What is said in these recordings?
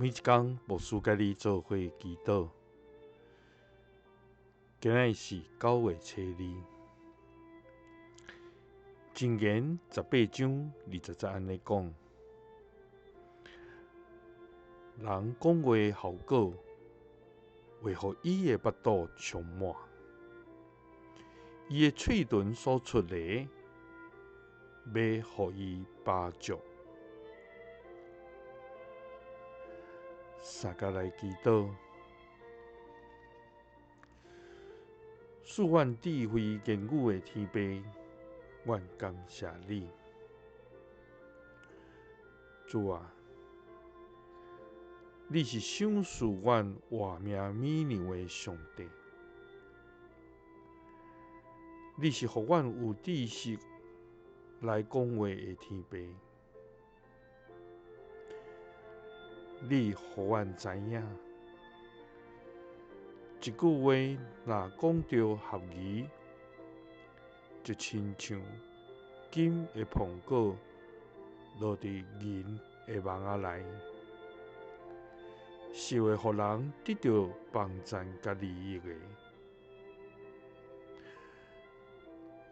每一工牧師佮你做伙祈禱。今仔日是9月初2，箴言18章20節按呢講：人講話的效果，會予伊的腹肚充滿，伊的喙唇所出的，欲予伊飽足。三共來祈禱，賜阮智慧言語的天父，阮感謝你，主啊，你是賞賜阮活命美糧的上帝，你是予阮有知識來講話的天父。你予阮知影，一句話若講著合宜，就親像金的蘋果落佇銀的網仔內，是會予人得著幫贊佮利益的。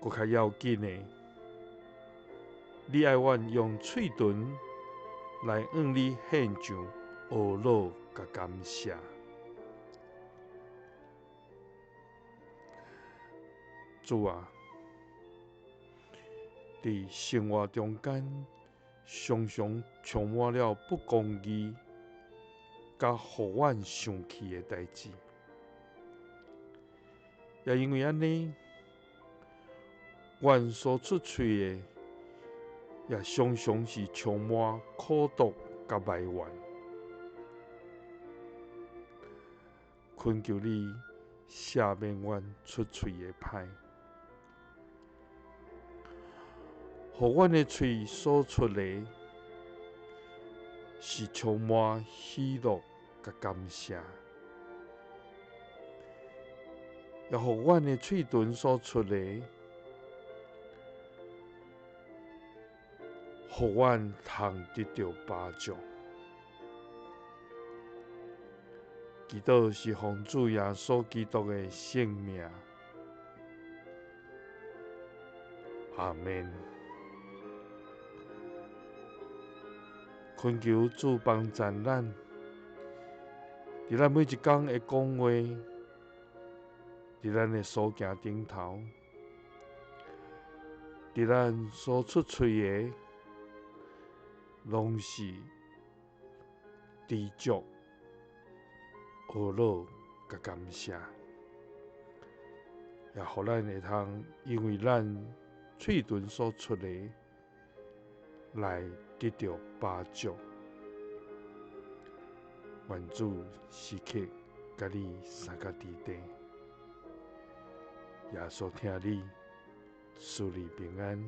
閣較要緊的，你愛阮用喙唇來向你獻上呵咾佮感謝。主啊，佇生活中間常常充滿了不公義佮予阮生氣的代誌，也因為按呢，阮所出喙的也常常是充滿苦毒佮埋怨。懇求你赦免阮出喙的歹，予阮的喙所出的是充滿喜樂佮感謝，也予阮的喙唇所出的，予阮通得著飽足。祈禱是奉主耶穌基督的聖名。阿們。懇求主幫贊咱，佇咱每一工的講話，佇咱的所行頂頭，佇咱所出喙的，攏是知足、呵咾佮感謝，也予咱會通因為咱喙唇所出的來得著飽足。願主時刻佮你相佮佇地，耶穌疼你，賜你平安。